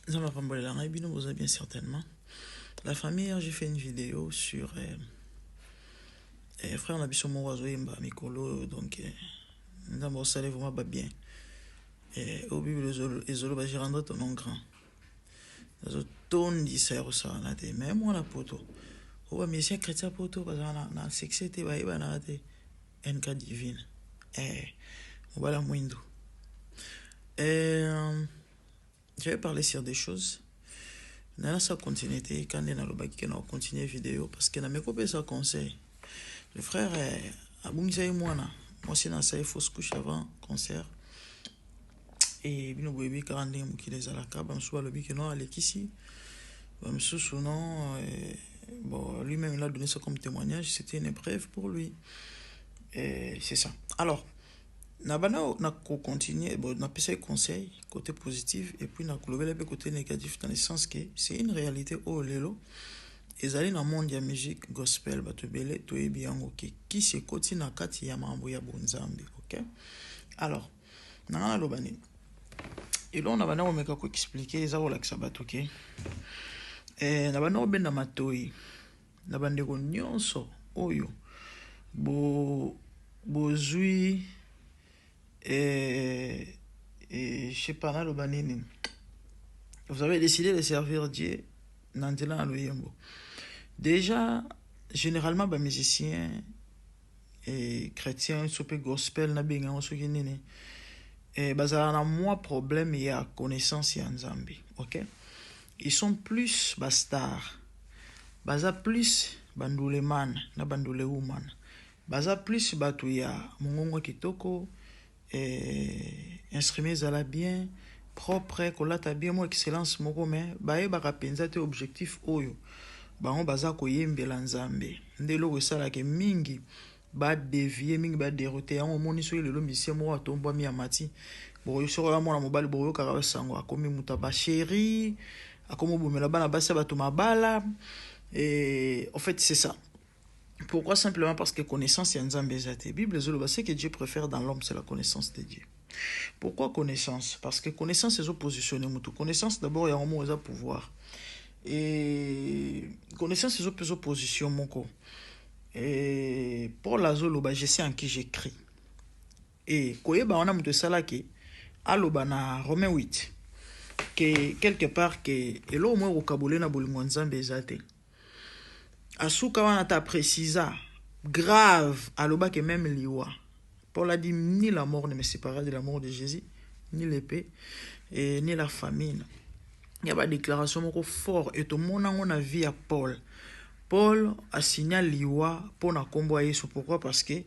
Nzambe apambolela ngai bino boza bien certainement. La famille, hier j'ai fait une vidéo sur frère na biso moko azoyemba mikolo oyo, donc Nzambe osali vraiment ba bien. Oyo Bible ezoloba: je rendrai ton nom grand. Nazotondisa ya kosakana te, mais mwana poto oyo, bamusicien chrétien poto bazala na succès te, bayebanaka te. NK Divine, mobala mwindu. J'avais parlé sur des choses, nana continuer te. Ka nde nalobaki ke na continuer vidéo parce que nameki kopesa conseil. Le frère abungisaki mwana mwasi na asali fausse couche avant concert. E bino boyebi kaka ndenge mokili ezalaka. Bamosusu balobi ke non, alekisi, bamosusu non. Bon, lui-même, il a donné ça comme témoignage, c'était une épreuve pour lui et c'est ça. Alors na banda na kocontinue. Bon, napesaki conseil côté positif et puis nakolobela mpe côté négatif, dans le sens que c'est une réalité oyo lelo ezali na monde ya musique gospel. Bato ebele toyebi yango ke kisi ekoti na kati ya makambo ya bonzambe. Ok, alors na nga naloba nini? Eloko na banda komeka koexpliquer eza kolakisa bato ke na banda kobenda matoi na bandeko nyonso oyo bozwi je sais pas naloba nini, vous avez décidé de servir Dieu na nzela na loyembo. Déjà, généralement, bamusicien et chrétien so mpe gospel, nabenga yango soki nini, bazala na mwa problème ya connaissance ya Nzambe. Ok, ils sont plus bastar, baza plus banduleman na banduleuman, baza plus bato ya mongongo kitoko, instrument ezala bien propre, kolata bien, mo excellence moko, mais bayebaka mpenza te objectif oyo bango baza koyembela Nzambe. Nde eloko esalaka mingi badévier, mingi badérouter yango. Omoni, soki lelo musicien moko atombwami ya mati, soki oya mwana mobali, boyokaka basango akomi moto ya bachéri, akomi obomela bana basi ya bato mabala. Et en fait, c'est ça. Pourquoi? Simplement parce que connaissance ya Nzambe eza te. Bible ezoloba: ce que Dieu préfère dans l'homme, c'est la connaissance de Dieu. Pourquoi connaissance? Parce que connaissance ezopositionne motu. Connaissance d'abord yango moko eza pouvoir, et connaissance ezopesa position moko. Et Paul azoloba: je sais en qui j'ai cru. E koyeba wana, moto esalaki aloba na Romain 8 ke quelque part ke eloko moko ekokabole na bolingo ya Nzambe eza te. Asuka wana ta précisa grave, alobaki même liwa. Paul a dit: ni la mort ne me séparera de l'amour de Jésus, ni l'épée et ni la famine. Ya badéclaration moko fort. E tomona yango na vie ya Paul. Paul asinya liwa mpo na nkombo ya Yesu. Pourquoi? Parce que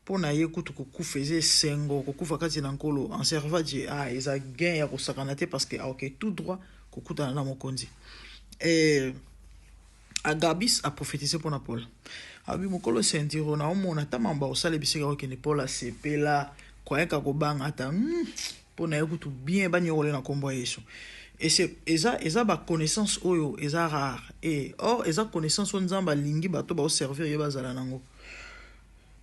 mpo na ye kutu kokufa eza esengo. Kokufa kati na Nkolo en servant Dieu, ah, eza gain ya kosakana te, parce que aoke tout droit kokutana na mokonzi. E Agabus aprophétise mpo na Paul, abi mokolo ceinture na omona ata mambo akosala bisika okende. Paul asepela koyaka kobanga ata mpo na ye kutu bien banyokole na nkombo ya Yesu. Eza baconnaissance oyo eza rare, e or eza connaissance oyo Nzambe alingi bato baoservir ye bazala nango.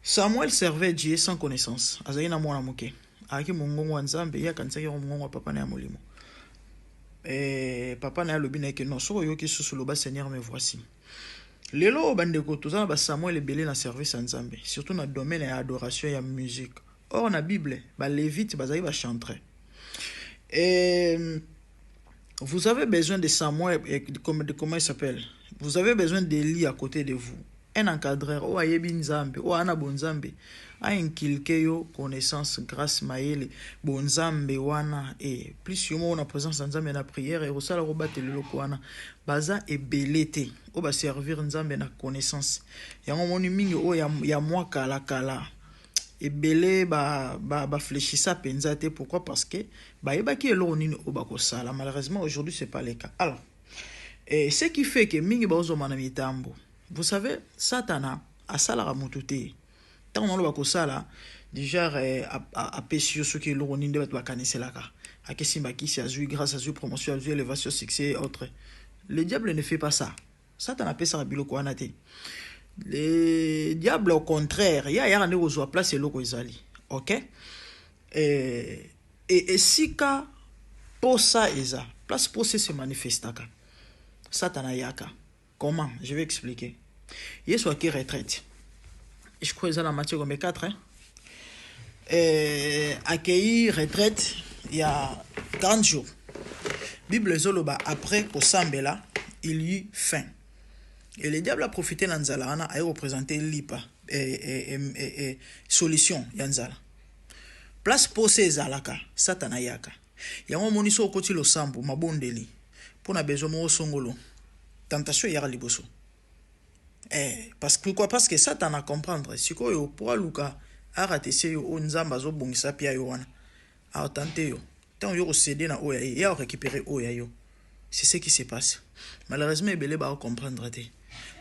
Samuel servait Dieu sans connaissance. Azalaki na mwana moke, ayaki mongongo ya Nzambe, ye akanisaki yango mongongo ya papa na ya molimo. Papa na ye alobi na ye ke non, soki oyoki susu, loba: Seigneur, me voici. Lelo oyo, bandeko, toza na basamuel ebele na service ya Nzambe, surtout na domaine ya adoration, ya musique. Or na Bible, balévite bazalaki bachantre. Et vous avez besoin de Samuel et de comment il s'appelle, vous avez besoin d'Eli à côté de vous, un encadreur oyo ayebi Nzambe, oyo ana bonzambe, ainculque yo connaissance, grâce, mayele bonzambe wana. E plus yo moko na présence ya Nzambe na prière, ekosala kobatela eloko wana. Baza ebele te oyo baservir Nzambe na connaissance. Yango omoni mingi oyo ya mwa kalakala ebele bafléchissa ba mpenza te. Pourquoi? Parce que bayebaki eloko nini oyo bakosala. Malheureusement, aujourd'hui, c'est pas le cas. Alors, et ce qui fait que mingi bazozoma na mitambo. Vous savez, Satana asalaka motu te. Ntango naloba kosala du genre apesi yo soki eloko nini nde bato bakaniselaka akesimba kisi, azwi grâce, azwi promotion, azwi élévation, succès et autres. Le diable ne fait pas ça. Satana apesaka biloko wana te. Le diable, au contraire, ye ayaka nde kozwa place eloko ezali. Ok, e esika posa eza. Place posa se manifestaka, Satana ayaka. Comment? Je vais expliquer. Yesu ake retraite. Je crois eza na Matthieu combien 4 hein? Akei retraite ya 40 jours. Bible ezoloba après kosambela, il y eut faim. Et le diable a profité na nzala wana aye koprésenter lipa solution ya nzala. Place posa ezalaka, Satana ayaka. Yango omoni soki okoti losambo, mabondeli mpo na besoin moko songolo, tentation eyaka liboso. Parce que pourquoi? Parce que Satana comprendre sikoyo po aluka aratese yo oyo Nzambe azobongisa pia yo wana. Atente yo. Ntango yo kocéder na oyo ya ye, ye arécupérer oyo ya yo. C'est ce qui se passe. Malheureusement ebele comprendre te.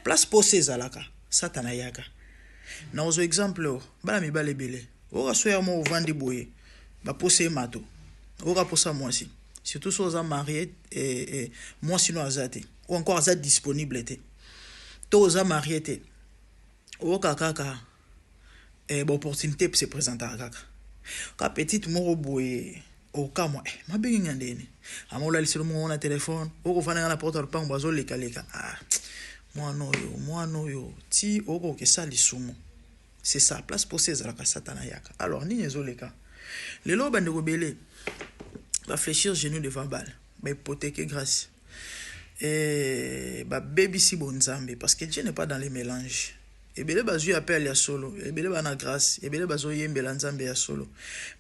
Place posa ezalaka, Satana ayaka. Na ozwa exemple oyo, bana mibale ebele. Oyoka so ya moko ovandi boye, baposa ye mato. Oyoka posa mwasi. Surtout so oza marié, mwasi no aza te. Ou encore aza disponible te. To oza marié te. Oyoka kaka baopportunité se présentaka kaka. Ka petite moko boye okamwa mabengi nga ndeni ama olalisela moko na telefone, okofanda nga na porte ya lopango, bazolekaleka, ah, mwana oyo, mwana oyo ti okokesa lisumu. C'est ça, place posa ezalaka, Satana ayaka. Alors nini ezoleka lelo? Bandeko ebele bafléchir genou devant Baal, bahypothéquer grâce, babebisi bonzambe, parce que Dieu n'est pas dans les mélanges. Ebele bazwi appel ya solo, ebele bana grâce, ebele bazoyembela Nzambe ya solo,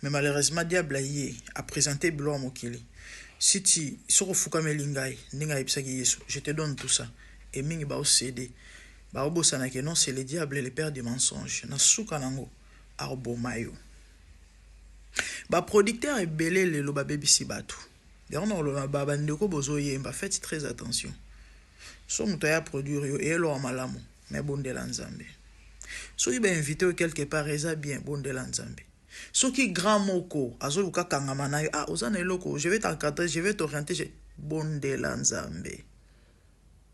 mais malheureusement diable aye aprésente biloko ya mokili. Si ti soki ofukameli ngai ndenge ayebisaki Yesu, je te donne tout ça. E mingi baocéder, baobosanaki non, c'est le diable, le père du mensonge. Na suka nango akoboma yo. Baproducteur ebele lelo babebisi bato. Yango na koloba, bandeko bozoyemba, faites très attention. So moto aya produire yo, eyeloka malamu, mais bondela Nzambe. Soki bainvite yo quelque part, eza bien, bondela Nzambe. Soki grand moko azoluka kangama na yo, ah, oza na eloko, je vais t'encadrer, je vais t'orienter, je... bondela Nzambe,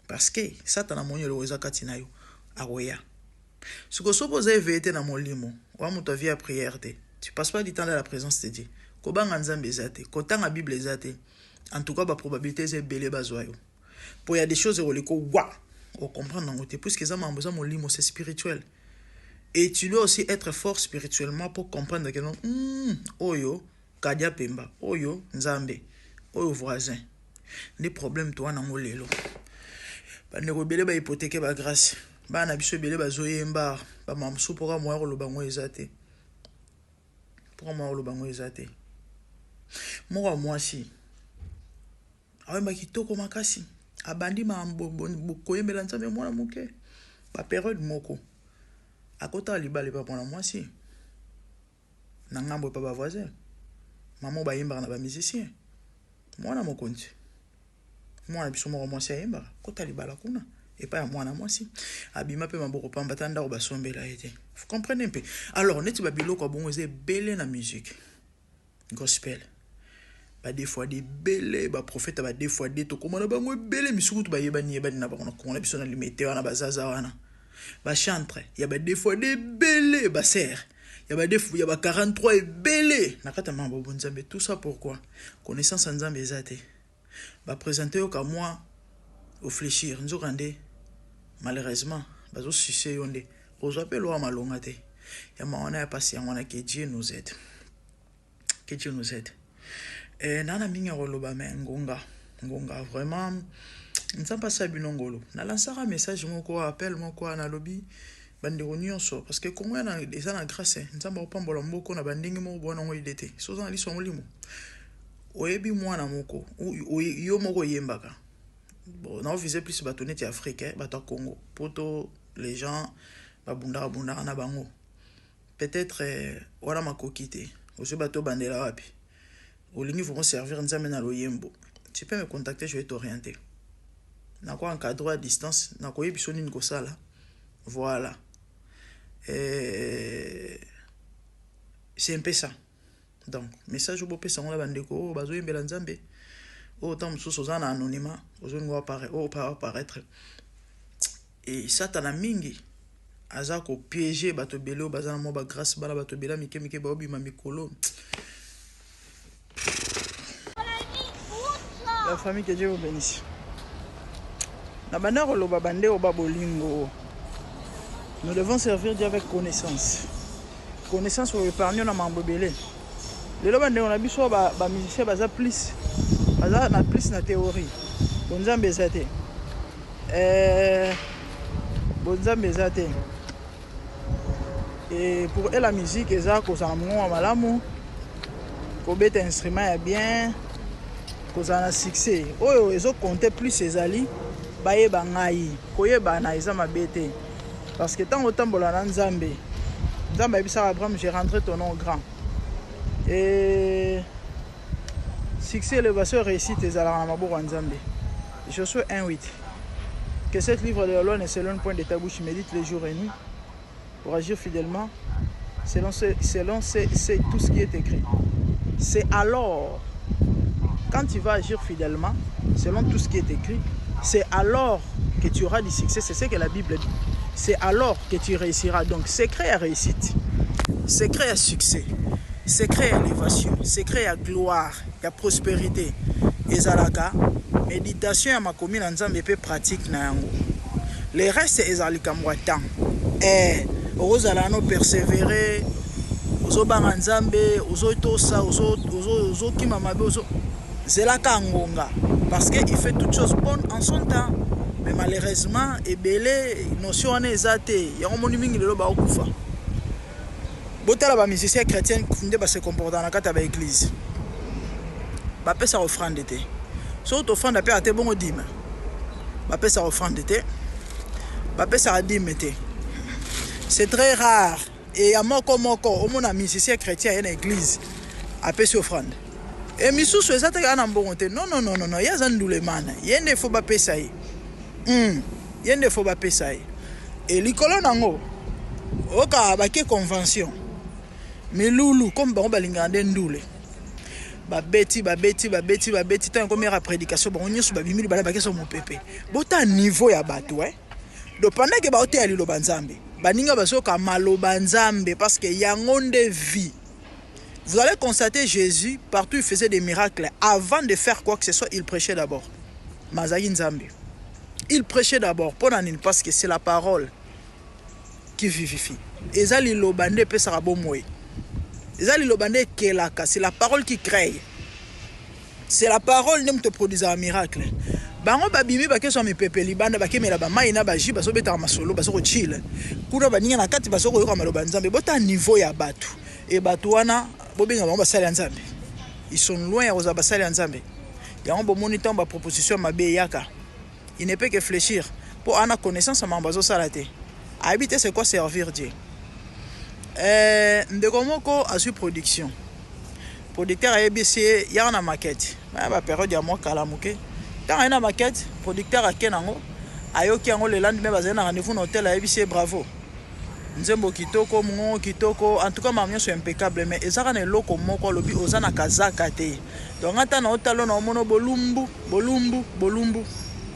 parce que Satana moni eloko eza kati na yo, akoya. Sikoyo soki oza éveillé te na molimo, oya moto avie ya prière te, tu passes pas du temps dans la présence de Dieu, kobanga Nzambe eza te, kotanga Bible eza te, en tout cas baprobabilité eza ebele bazwa yo, po ya des choses ekoleka wa ocomprendre yango te, puisque eza makambo eza molimo, c'est spirituel. Et tu dois aussi être fort spirituellement pour comprendre que non, oyo kadia pemba, oyo Nzambe, oyo voisin. Nde problème to wana yango lelo, bandeko ebele bahypothéquer bagrâce. Bana na biso ebele bazoyemba bamama mosusu, mpoka moya koloba yango eza te, mpoka moya koloba yango eza te. Moko ya mwasi ayemba kitoko makasi, abandi makambo koyembela Nzambe mwana moke. Bapériode moko akotaka libala epa mwana mwasi na ngambo epa bavoisin, mama bayembaka na bamusicien, mwana mokonzi, mwana biso moko mwasi ayembaka, kota libala kuna epai ya mwana mwasi, abima mpe maboko pamba, ta ndako basombela ye te. Vous comprenez mpe? Alors neti babiloko ya bongo eza ebele na musique gospel, badefoi de ebele, baprofete badefoi de tokóma na bango ebele, misuku to bayebani yebani na bango na Kongo na biso na Limete wana, bazaza wana, bachantre ya badefoi de ebele, basere ya badefu ya ba 43 ebele na kati ya makambo bonzambe. Tout ça pourquoi? Connaissance ya Nzambe eza te. Baprésente yo ka mwa ofléchir, nzoka nde malheureusement bazosuse yo, nde ozwa mpe lowa malonga te. Ya ma wana ya pasi yango wana. Que Dieu nous aide, que Dieu nous aide. Naa na mingi ya koloba, mais ngonga, ngonga vraiment. Nzambe asala bino ngolo. Nalansaka message moko, appel moko, nalobi bandeko nyonso, parce que Kongo eza na grâce. Nzambe akopambola mboka na bandenge moko bona yango ide te. So oza na liso ya molimo, oyebi mwana moko, yo moko oyembaka. Bon, naovise plus bato neti Afrique, bato ya Congo, poto, les gens babundaka bundaka na bango. Peut-être wana makoki te, ozwi bato obandela wapi, olingi vraiment servir Nzambe na loyembo, tu peux me contacter, je vais t'orienter. Nako encadre à distance, nakoyebi biso nini kosala. Voilà, c'est un peu ça. Donc message oyo bopesa yango na bandeko oyo bazoyembela Nzambe, oyo ntango mosusu oza na anonymat, ozolinga apparaître. E Satana mingi aza kopiéger bato ebele oyo baza na mwa bagrâce, bana bato ebele mike mike baobima mikolo. La famille, que Dieu vous bénisse. Na banda koloba bande oba bolingo. Nous devons servir Dieu avec connaissance. Connaissance oyo épargne na mambo ebele. Lelo bandeko na biso ba, ba musiciens baza plus baza na plus na théorie. Bonzambe eza te. Eh, bonzambe eza te. Et pour elle la musique eza kozala mongongo ya malamu, kobeta instrument ya bien, kozala na succès. Oyo ezo compter plus ezali bayeba ngai. Koyebana eza mabe te. Parce que ntango otambola na Nzambe, Nzambe ayebisaka Abraham, je rendrai ton nom grand. Et succès, élévation, réussite ezalaka na maboko ya Nzambe. Josué 1:8. Que cette livre de la loi ne s'éloigne point de ta bouche, médite les jours et nuits pour agir fidèlement selon tout ce qui est écrit. C'est alors, quand tu vas agir fidèlement, selon tout ce qui est écrit, c'est alors que tu auras du succès. C'est ce que la Bible dit. C'est alors que tu réussiras. Donc, secret à réussite, secret à succès, secret à élévation, secret à gloire, à prospérité. Ezalaka, méditation ya makomi na Nzambe pe pratique na yango. Le reste ezala likambo ya temps. Eh, okozala no persévérer, ozobanga Nzambe, ozotosa, ozokima mabe, ozo zelaka ngonga, parce que il fait toutes choses bonnes en son temps. Mais malheureusement ebele notion wana eza te. Yango moni mingi lelo baokufa. Botala ba musicien chrétien nde ba se comporta na kati ya ba église, bapesaka offrande te. Soki tofanda mpe ate bongo dîme, bapesaka offrande te, bapesaka dîme te, c'est très rare. E ya moko moko omona musicien chrétien aye na église apesi offrande. E misusu eza te kaka na mbongo te. Non, non, non, non, non, ye aza ndulemana, ye nde fo bapesa ye. Ye nde fo bapesa ye. E likolo nango oyoka bake convention milulu, comme bango balingaka nde ndule, babeti, babeti, babeti, babeti. Ntango ekomi yaka prédication, bango nyonso babimi libala, bakesa mopepe. Bota niveau ya bato, eh? Donc pendant ke baoteya liloba Nzambe, baninga bazoyoka maloba Nzambe, parce que yango nde vie. Vous allez constater, Jésus, partout il faisait des miracles, avant de faire quoi que ce soit, il prêchait d'abord. Mazaki Nzambe, il prêchait d'abord. Mpo na nini? Parce que c'est la parole qui vivifie. Eza liloba nde epesaka bomoi, eza liloba nde ekelaka. C'est la parole qui crée, c'est la parole nde moto eproduisaka miracle. Bango babimi, bakezwa mipepe libanda, bakemela bamai na baji, bazobetaka masolo, bazokochile kuna. Baninga na kati bazokoyoka maloba Nzambe. Bota niveau ya bato. E bato wana, bobenga bango basali ya Nzambe? Ils sont loin ya kozala basali ya Nzambe. Yango bomoni, ntango baproposition ya mabe eyaka, il ne peut que fléchir, mpo ana connaissance ya makambo azosala te, ayebi te c'est quoi servir Dieu. Ndeko moko azwi production, producteur ayebisi ye: yaka na maquette. Baya bapériode ya mwa kala moke. Ntango aye na maquette, producteur ake nango, ayoki yango. Le lendemain bazali na rendez-vous na hotel. Ayebisi ye: bravo, nzembo kitoko, mongongo kitoko, en tout cas makambo nyonso impeccable, mais ezaka na eloko moko. Alobi: oza na kazaka te. Donc ata na otalo na omona bolumbu, bolumbu, bolumbu,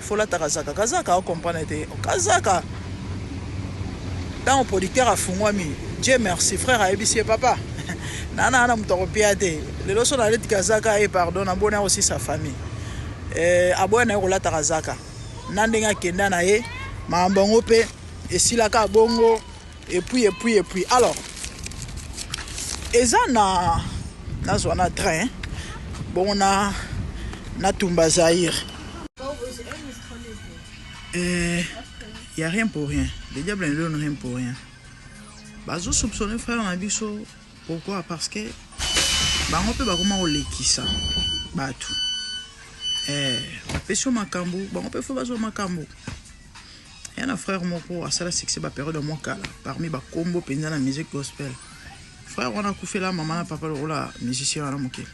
folata kazaka. Kazaka, ocomprendre te, kazaka. Ntango producteur afungwami, Dieu merci, frère ayebisi ye: papa, nana ana moto akopia te lelo so naleti kazaka ye, pardon, naboni aussi sa famille. Aboya na ye kolata kazaka na ndenge akenda na ye. Makambo yango mpe esilaka bongo. Et puis alors eza na nazwa na train bongo na natumba Zaire. Y a rien pour rien, le diable ne donne rien pour rien. Bazosoupçonne frère na biso. Pourquoi? Parce que bango mpe bakoma kolekisa bato. Bapesi yo makambo, bango mpe fo bazwa makambo ya na frère moko asala succès bapériode mwa kala, parmi bakombo mpenza na musique gospel. Frère wana akufela mama na papa lokola musicien wana moke.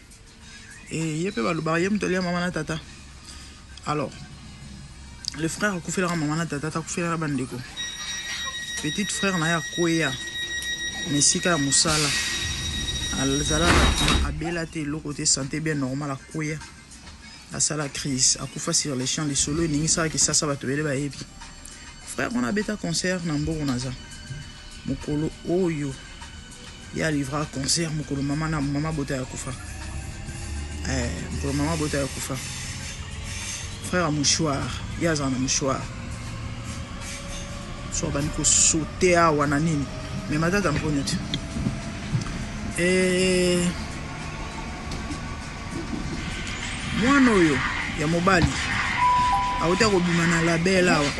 E ye mpe balobaka ye moto alia mama na tata. Alors le frère akufelaka mama na tata, akufela na bandeko. Petite frère na ye akweya na esika ya mosala. Azala abela te, eloko te, santé bien normal. Akweya, asala crise, akufa sur le champ. Lisolo eningisaka kisasa, bato ebele bayebi. Frère wana abeta concert na mbongo. Naza mokolo oyo ye alivra concert, mokolo mama na mama bota ya kufa. Mokolo mama bota ya kufa. Frère ya mouchoir, ye azala na mouchoir. So abandi kosaute awa na nini. Mais matata mponyo te. Eh, mwana oyo ya mobali auta kobima na label awa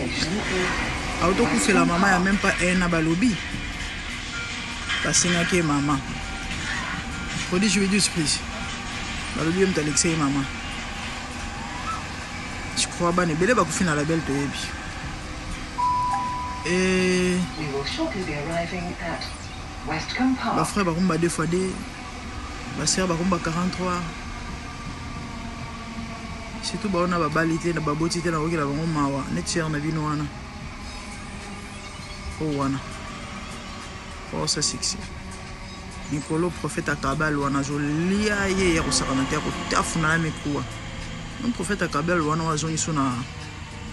auta okufela mama ya meme pas un an balobi basengaki ye mama prodige juridus please balobi ye moto alekisa ye mama je crois bana ebele bakufi na label toyebi e bafrère bakomi ba 2 fois 2 basœur bakomi ba 43 surtout baona babali te na baboti te nakokela bango mawa neti sœur na bino wana oyo wana osa succès mikolo prophète akabal wana azolia ye ya kosakana te ya kotafuna na mikuwa no prophète akabal wana oyo azongiso na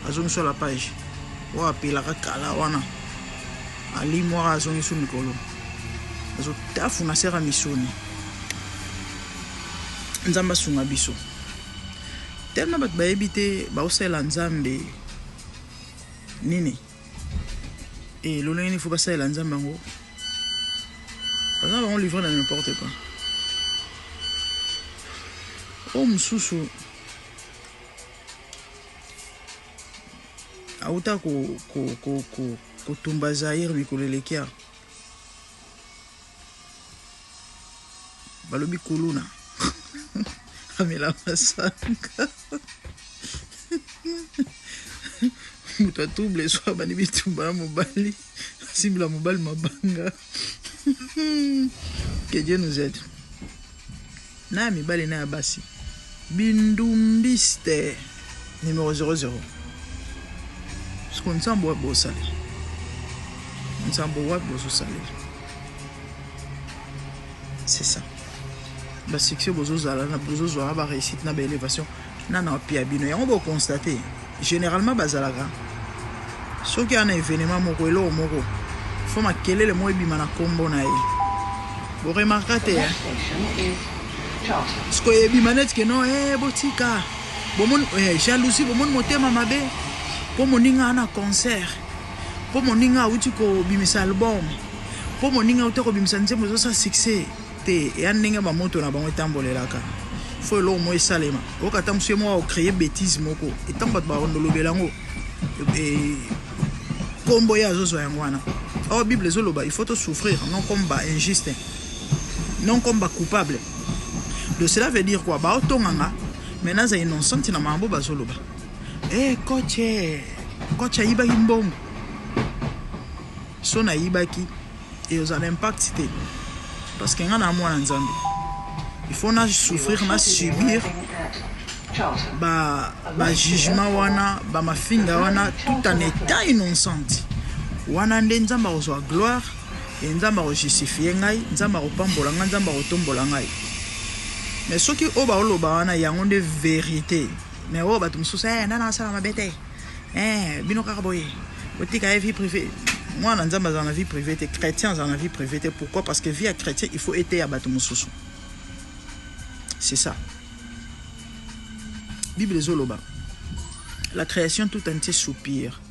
azongiso la page oyo apelaka kala wana alimwaka azongiso mikolo azotafuna sera misuni nzambe asunga biso tellement bato bayebi te baosalela nzambe nini e lolenge nini fo basalela nzambe yango baza bango livre na n'importe quoi oyo mosusu auta kotumba ko, ko, ko, zaire mikolo eleki awa balobi kuluna amela masanga moto atrouble so abandi bitumba na mobali asimbela mobali mabanga que dieu nous aide na ya mibali na ya basi bindumbiste numero 00 siko nsambo wapi bosalela nsambo wapi bozosalela c'est ça basuccès bozozala na bozozwa na baréussite na baélévation na na pia bino yango boconstate généralement bazalaka soki ana événement moko eloko moko fo makelele moko ebima na nkombo na ye boremarka te sikoyo ebima neti ke no eh, botika bomoni eh, jalousie bomoni motema mabe mpo moninga ana concert mpo moninga awuti kobimisa album mpo moninga awuti kobimisa nzembo ezosala succès te eya ndenge bamoto na bango etambolelaka fo eloko moko esalema oyoka ata mosu ye moko akocreye bétise moko etango bato bakondolobela yango nkombo ye azozwa yango wana or bible ezoloba il faut to souffrir non comme ba injuste non comme ba coupable donc cela veut dire quoi baotonga nga mais naza innocente na makambo bazoloba e eh, coach eh, coach ayibaki mbongo so nayibaki ekozala impact te parce que nga na mwana nzambe il faut na souffrir na subir ba ba jugement wana ba mafinga wana tout en état innocente wana nde nzambe akozwa gloire e nzambe akojustifie ngai nzambe akopambola ngai nzambe akotombola ngai mais soki oyo baoloba wana yango nde verité mais oyo bato mosusu eh, nana asala mabe te eh, bino kaka boye botika ye vie privée mwana nzambe azala na vie privée te chrétien azala na vie privée te pourquoi parce que vie ya chrétien il faut eteya bato mosusu c'est ça bible ezoloba la création tout entier soupire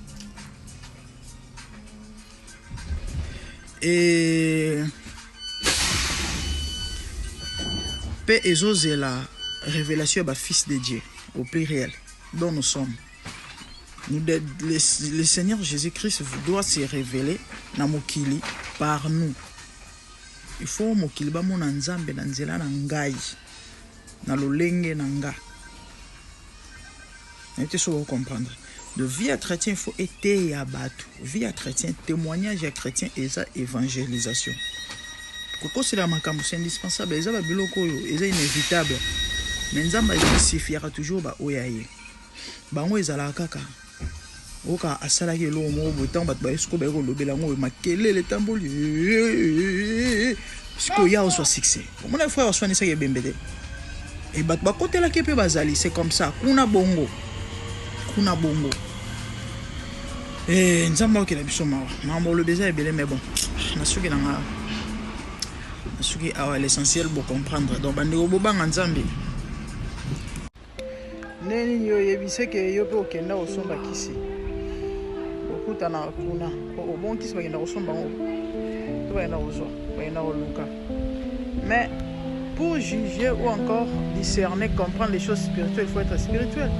et mpe ezozela révélation ya bafils de dieu au pluriel dont nous sommes nous, le, le, le Seigneur Jésus-Christ doit se révéler na mokili par nous. Il faut mokili bamona Nzambe na nzela na ngai na lolenge na nga. Nayebi te soki comprendre. De vie ya chrétien il faut eteya bato. Vie ya chrétien, témoignage ya chrétien eza évangélisation. Kokosela makambo c'est indispensable, eza ba biloko oyo eza inévitable. Mais Nzambe ajustifiaka toujours ba oyo ya ye. Bango ezalaka kaka oka asalaki eloko moko boye ntango bato baye sikoyo baye kolobela yango oyo makelele etamboli sikoyo ya ozwa succès omona frère aswanisaki ebembe te e bato bakotelaki mpe bazali c'est comme ça kuna bongo kuna bongo e nzambe akokela biso mawa makambo olobi eza ebele mais bon nasuki na nga nasuki awa l'essentiel bocomprendre donc bandeko bobanga nzambe. Ndenge nini yo oyebi se ke yo mpe okenda kosomba kisi okutanaka kuna obon kisi bakenda kosomba yango to bakenda kozwa bakenda koluka. Mais pour juger ou encore discerner, comprendre les choses spirituelles, il faut être spirituel.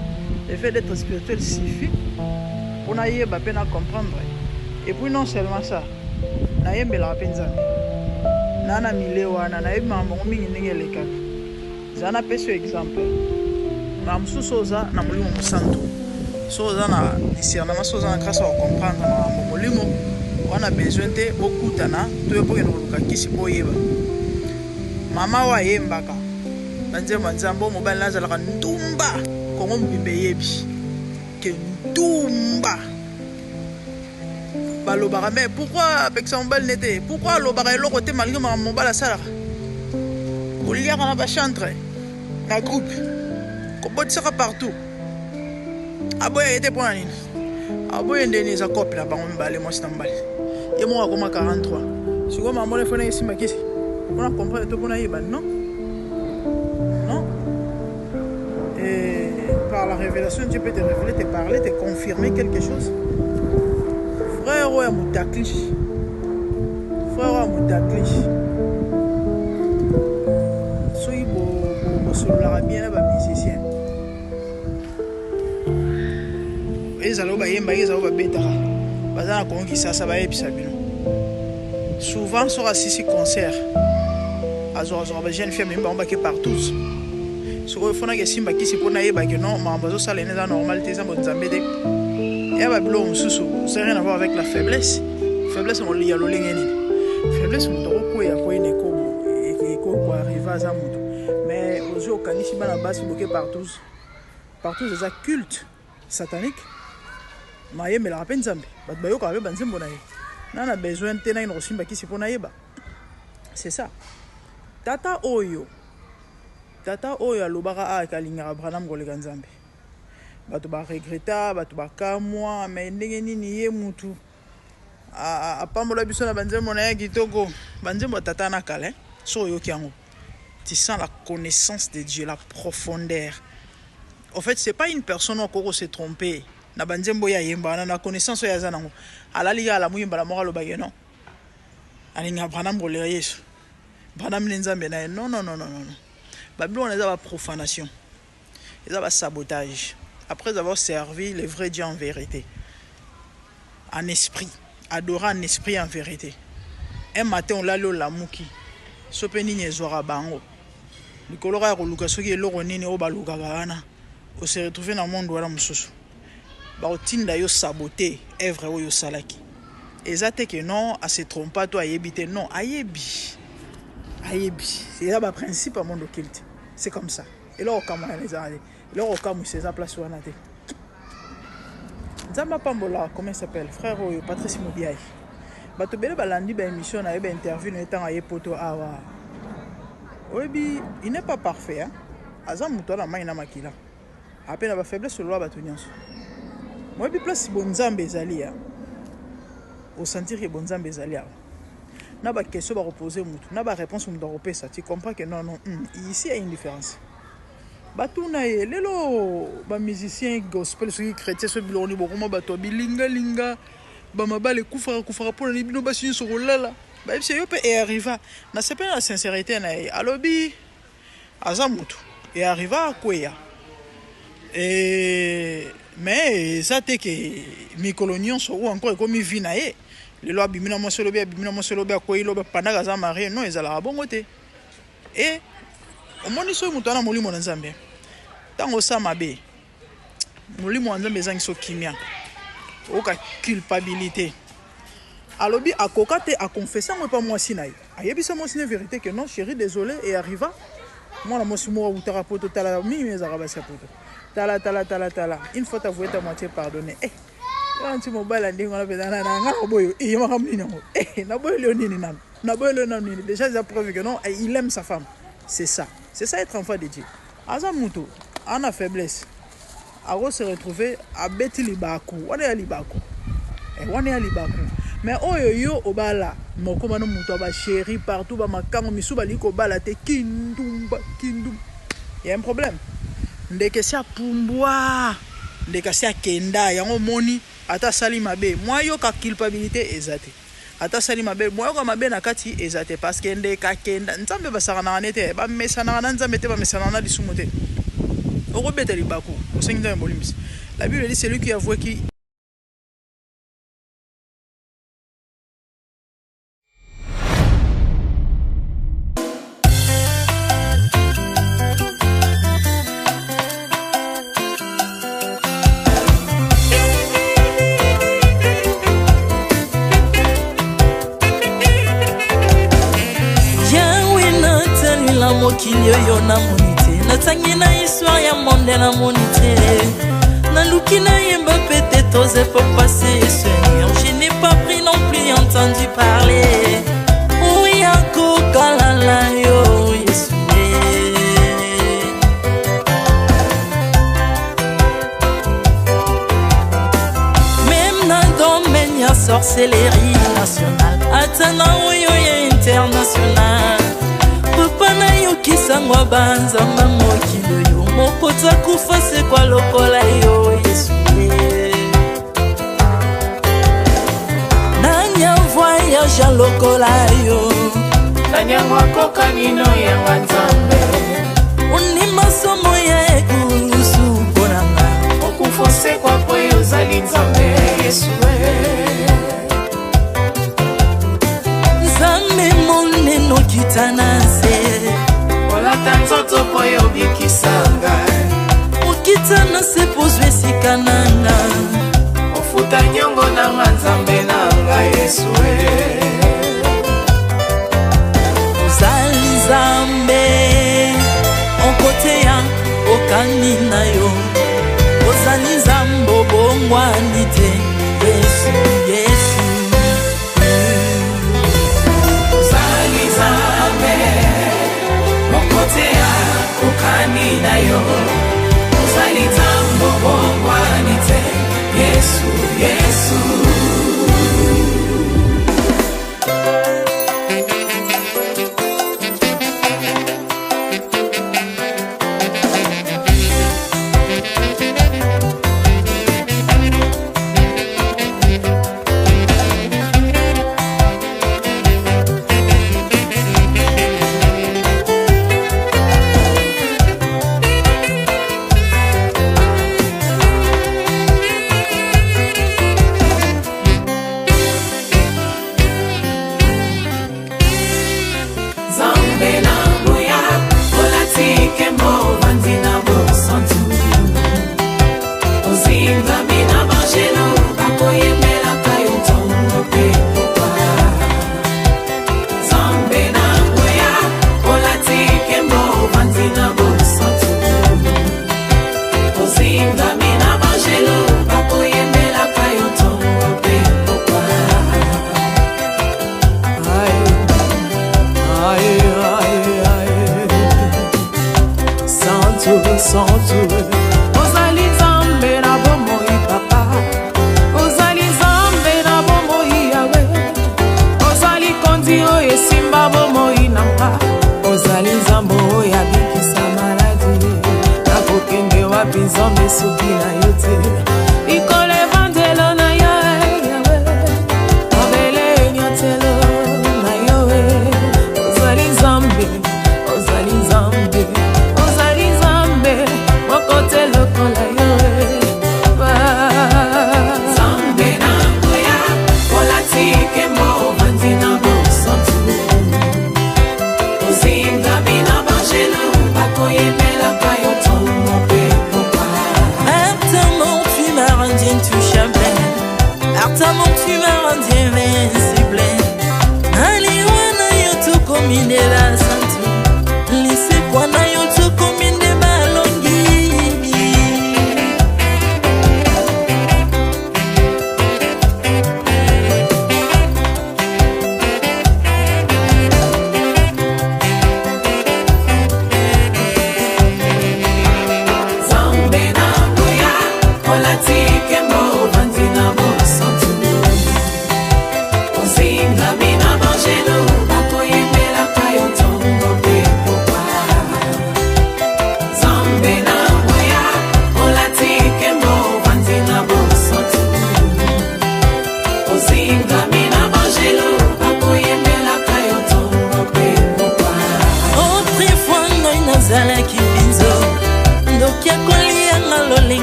Le fait d'être spirituel suffit pour nayeba mpe na comprendre. Et puis non seulement ça, nayembelaka mpe Nzambe na na milieu wana, nayebi makambo yango mingi ndenge elekaka. Zala napesi yo exemple. Makambo mosusu oza na Molimo Mosantu, so oza na discernement, so oza na grâce ya kocomprendre makambo molimo wana, besoin te bokutana to yo mpo okende koluka kisi mpo oyeba. Mama oyo ayembaka banzembo ya Nzambe, oyo mobali nazalaka ndumba, Kongo mobimba eyebi ke ndumba. Balobaka, mais pourquoi apekisa mobali ne te? Pourquoi alobaka eloko te malgré makambo mobali asalaka? Koliaka na bachantre na groupe, kobotisaka partout, aboya ye te. Mpo na nini aboye? Ndeni eza cope na bango mibale, mwasi na mobali. Ye moko akoma 43 sikoyo. Mamona efona esimba kisi mpona comprendre to mpona yeba? Non, non. Et par la révélation, Dieu peut te révéler, te parler, te confirmer quelque chose. Frère oyo ya motakli, frère oyo ya motakli, soki bosololaka bien na bamusicien, ezala oyo bayembaki, ezala oyo babetaka, baza na Kongo Kisasa, bayebisa bino. Souvent soki asisi concert, azwakazwaka bajeune fille, amemi bango, bake partout. Sikoyo fonaki esimba kisi mpo nayeba ke non, makambo azosala ene eza normal te, eza bonzambe te. Ya babiloko mosusu, ça rien à voir avec la faiblesse. Faiblesse ya lolenge nini? Faiblesse, moto akokweya, akwei na ekobo, ekokoarrive, aza moto. Mais ozwi, okangisi bana basi, boke partout partout, eza culte satanique. Mayembelaka mpe Nzambe, bato bayokaka mpe banzembo na ye. Na besoin te naki na kosimba kisi mpo nayeba. C'est ça. Tata oyo, tata oyo alobaka aka alingaka Branham koleka Nzambe, bato baregreta, bato bakamwa. Mais ndenge nini ye mutu apambola biso na banzembo na ye kitoko, banzembo ya tata na kala? So oyoki yango, tu sens la connaissance de Dieu, la profondeur. En fait, c'est pas une personne oyo se tromper na banzembo oyo ayemba wana. Na connaissance oyo aza nango, alali kaka, alamu, mbala moko alobaki non, alingaka Branham koleka Yesu, Branham nde Nzambe na ye. Non, non, non, non, non. Babiloko wana eza baprofanation, eza basabotage. Après avoir servi le vrai Dieu en vérité, en esprit, adoré en esprit, en vérité, un matin olali, olamuki, so mpe nini ezwaka bango likolo kaka koluka soki eloko nini oyo balukaka wana, ose retrouve na monde wana mosusu, bakotinda yo sabote œuvre oyo osalaki. Eza te ke non, ase trompa to ayebi te. Non, ayebi, ayebi. Eza baprincipe ya monde occulte, c'est comme ça. Eloko kamwana ezala te, eloko okamwisa eza place wana te. Nzambe apambola. Comment s'appelle frère oyo? Patrice Mobiai. Bato ebele balandi baémission na ye, bainterview na ye ntango aye poto awa. Oyebi, il n'est pas parfait, hein? Aza moto ana mai na makila, ape na bafaiblesse lola bato nyonso. Moyebi place bonzambe ezali ya osentir ke bonzambe ezali awa. Na baquestion bakopose motu, na baréponse moto akopesa, tu comprends que non, non, ici y a une différence. Batuna ye: lelo bamusicien gospel, soki chrétien, soki biloko nini, bokoma bato ya bilingalinga, bamabala ekufaka kufaka, mpona nini bino basi nyonso kolala? Bayebisi yo mpe earriva. Nasepeli na sincérité na ye. Alobi aza motu, earriva akweya e, mais eza te ke mikolo nyonso ou encore ekomi vie na ye. Lelo abimi na mwasi, olobi abimi na mwasi, olobi akwei, lobi pandaka aza marié. Non, ezalaka bongo te. E omoni, soki moto wana molimo na Nzambe, ntango osala mabe, molimo ya Nzambe ezangi so kimia, oyoka culpabilité. Alobi akoka te aconfesse yango epa mwasi na ye. Ayebisa mwasi ne vérité que non, chéri, désolé, e arriva mwana mwasi moko awutaka poto. Tala, mingi ezalaka basi ya poto. Tala, tala, tala, tala, une fois t'avoué ta moitié pardonné. Eh, wana nti mobali ya ndenge wana mpenza na nga naboyo eye makambo nini yango? Eh, naboyeli yo nini nano? Naboyeli yo nano nini? Déjà eza preuve que non, il aime sa femme. C'est ça, c'est ça être enfant de Dieu. Aza mutu ana faiblesse, ako se retrouver abeti libaku wana ya libaku, eh, wana ya libaku. Mais oyo yo obala mokoma no moto ya bachéri partout, bamakango misu balingi kobala te, kindumba, kindumba, y a un problème. Ndeke esi apumbwa, ndeke asi akenda, yango omoni ata asali mabe mwa yoka culpabilite eza te, ata asali mabe mwa yoka mabe na kati eza te, parce que ndeke akenda. Nzambe basakanaka ne te, bamesanaka na Nzambe te, bamesanaka na lisumu te. Okobeta libaku, osengi Nzambe bolimbisi. La Bible dit celui qui avoue qui Mokili oyo namoni te, natangi na histoire ya monde namoni te, naluki nayemba peut-être aux époques passées. Seigneur, je n'ai pas pris non plus entendu parler oya kokalala yo Yesu. Même na domaine ya sorcellerie nationale, ata na oyo ya international, papa nayokisango banzamba mokili oyo moko takufa sekwa lokola yo Yesu. Nani avoyage lokola yo? Nani yango akokani no yanga Nzambe? Ondima somo ya ekulusu mpo na nga. Okufa osekwa po yo ozali Nzambe Yesu. Nzambe monene okita na nse, olata nzoto po yo obikisa ngai. Okita na se po ozwa esika na nga. Ofuta nyongo na nga Nzambe na ngai Yesu. Ozali Nzambe okoteya okani na yo, ozali Nzambe obongwani te, Yesu, Yesu. Ozali Nzambe okoteya okani na yo, ozali Nzambe obongwani te, Yesu, Yesu. Nzambe na nguya, olati nkembo, ovandi na bosantu, ozingami na bangelu bakoyembelaka yo ntongo mpe pokwa. Nzambe na nguya, olati nkembo, ovandi na bosantu, ozingami na bangelu bakoyembelaka yo ntongo mpe pokwa. Aïe, aïe, aïe, Santu, santu. Ozali Nzambe na bomoi papa, ozali Nzambe na bomoi Yawe, ozali kondi oyo esimba bomoi na nga, ozali Nzambe oyo abikisa maladi. Nakokende wapi Nzambe soki na yo te? Likolo evandelo na yo Yawe, mabele enyatelo na yo. Ozali Nzambe, ozali Nzambe, ozali Nzambe moko te lokola yo. Nzambe na nguya, olati nkembo, ovandi na bosantu, ozingami na bangelu bakoyembelaka yo ntongo mpe pokwa. Ata mort tu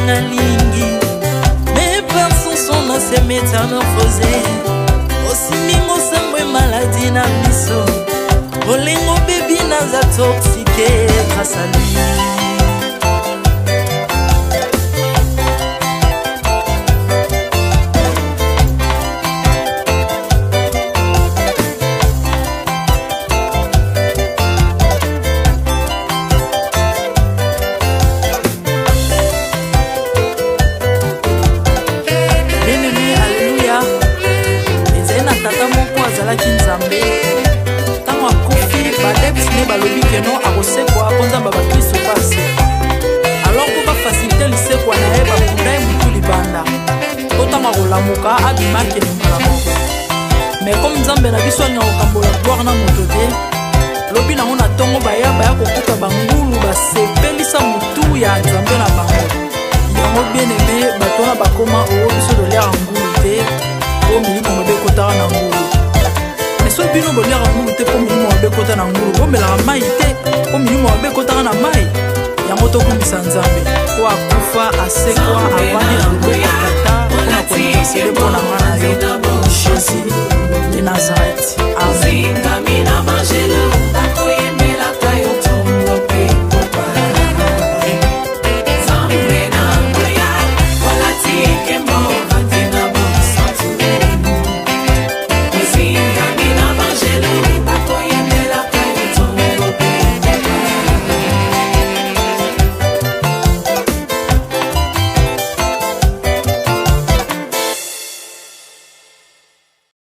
ndenge alingi. Mais par son son na se métamorphose. Osimingo sambwe maladi na miso. Bolingo bebi naza toxique grâce à lui. Bien-aimé, alléluia. Ezali na tata moko azalaki nzambe. Ntango akufi, badepte nde balobi keno akosekwa mpo nzambe ya bakristo mpe asekwa. Alors mpo bafacilite lisekwa na ye, bakunda ye motu libanda mpo ntango akolamuka abima akende mbala moko. Mais comme nzambe na biso alingaka kokambola gloire na moto te, lobi nango na ntongo baya baya kokuta bangulu basepelisa motu ya nzambe na bango. Yango bien aimé, bato wana bakoma oo biso toliaka ngulu te mpo milimo mabe ekotaka na ngulu. Mais soki bino boliaka ngulu te mpo milimo mabe ekota na ngulu, bomelaka mai te mpo milimo mabe ekotaka na mai. Yango tokumisa nzambe po akufa asekwa avandi na loboko ya tata mpona kointercede mpo na nga na yo. Jésus de Nazareth.